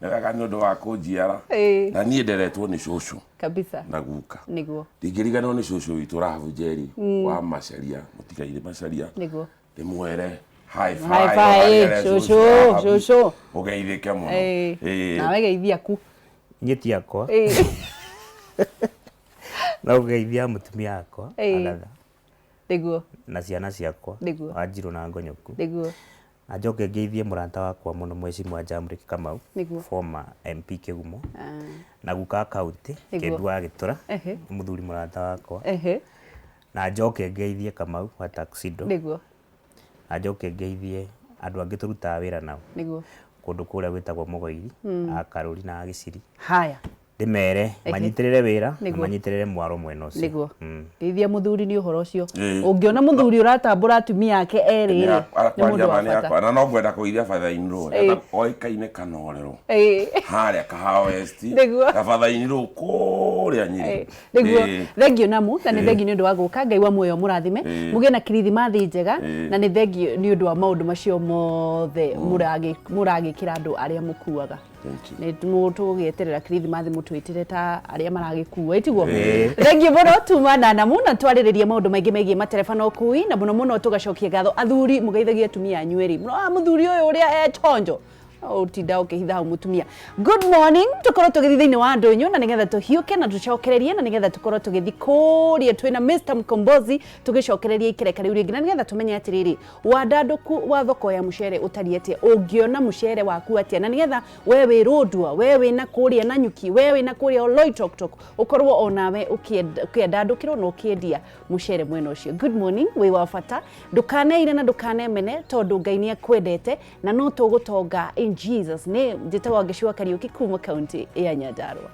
nĩ wega nĩ ũndũ wa kũnjiara. Ĩ. Na niĩ nderetwo nĩ cũcũ Kabisa. na guka. Nĩguo. Ndingĩriganĩrwo nĩ cũcũ witũ Rahabu Njeri wa Macharia, mũtigairĩ Macharia. Nĩguo. Ndĩmwĩre hi Hi fi, cũcũ, cũcũ. ũgeithĩke mũno. Ĩ. Ĩ. Nawe geithia ku. Nyeti yakwa Ĩ. no kũgeithia mũtumia wakwa Ĩ. Agatha Nĩguo. na ciana ciakwa Nĩguo. Wanjirũ na Ngonyoku. Nĩguo. Na njoke ngeithie mũrata wakwa mũno Mheshimiwa Jamrick Kamau, Nĩguo. former MP Kĩgumo, Ah. na guka kaunti Nĩguo. Kĩndu wa Gĩtũra, Ehe. nĩ mũthuri mũrata wakwa. Ehe. Na njoke ngeithie Kamau wa Tuxedo. Nĩguo. Na njoke ngeithie andũ angĩ tũrutaga wĩra nao Nĩguo. kũndũ kũrĩa gwĩtagwo Mũgoiri, a Karũri na a Gĩciri. Haya. Ndĩmere manyitĩrĩre wĩra na Nĩguo. manyitĩrĩre mwaro mwena ũcio. Nĩguo. Geithia mũthuri nĩ ũhoro ũcio. Ĩ. Ũngĩona mũthuri ũratambũra atumia ake erĩ rĩ, nĩ mũndũ wa Kwaria bata. yakwa na no ngwenda kũgeithia batha-inĩ Ĩ. rũ oĩkaine kanorero Ĩ. harĩa Kahawa West Nĩguo. na batha-inĩ rũ kũrĩa Nyĩrĩ. Nĩguo. Ĩ. Thengio namu na nĩ thengio nĩ ũndũ wa gũka. Ngai wa muoyo mũrathime, Ĩ. mũgĩe na kirithimathi njega, Ĩ. na nĩ thengio nĩ ũndũ wa maũndũ macio mothe mũragĩkĩra andũ arĩa mũkuaga. Thank you. Nĩ tũgũgĩeterera kirithimathi mũtwĩtĩre ta arĩa maragĩkua ĩtiguo. Ĩ. Thengio mũno tuma na namu na twarĩrĩria maũndũ maingĩ megiĩ matereba na ũkui, na mũno mũno tũgacokia ngatho athuri mũgeithagie atumia anyu erĩ mũno. Ah, mũthuri ũyũ ũrĩa etonjo ũtinda ũkĩhitha hau mũtumia. Good morning, tũkorwo tũgĩthiĩ thĩinĩ wa ndũnyũ na nĩgetha tũhiũke na tũcokererie, na nĩgetha tũkorwo tũgĩthiĩ kũrĩa twĩna Mr. Mkombozi tũgĩcokereria ikereka rĩu rĩngĩ, na nĩgetha tũmenye atĩrĩrĩ wandandũku wa thoko ya mũcere ũtariĩ atĩa, ũngĩona mũcere waku atĩa, na nĩgetha we wĩ Rũndua, we wĩ na kũrĩa Nanyuki, we wĩ na kũrĩa Oloitoktok, ũkorwo onawe ũkĩandandũkĩrwo na ũkĩendia mũcere mwena ũcio. Good morning, wĩ wa bata, ndũkaneire na ndũkanemene tondũ Ngai nĩ akwendete na no tũgũtonga in Jesus name. Njĩtagwo Ngĩcua Kariũki kuma kaunti ya Nyandarua.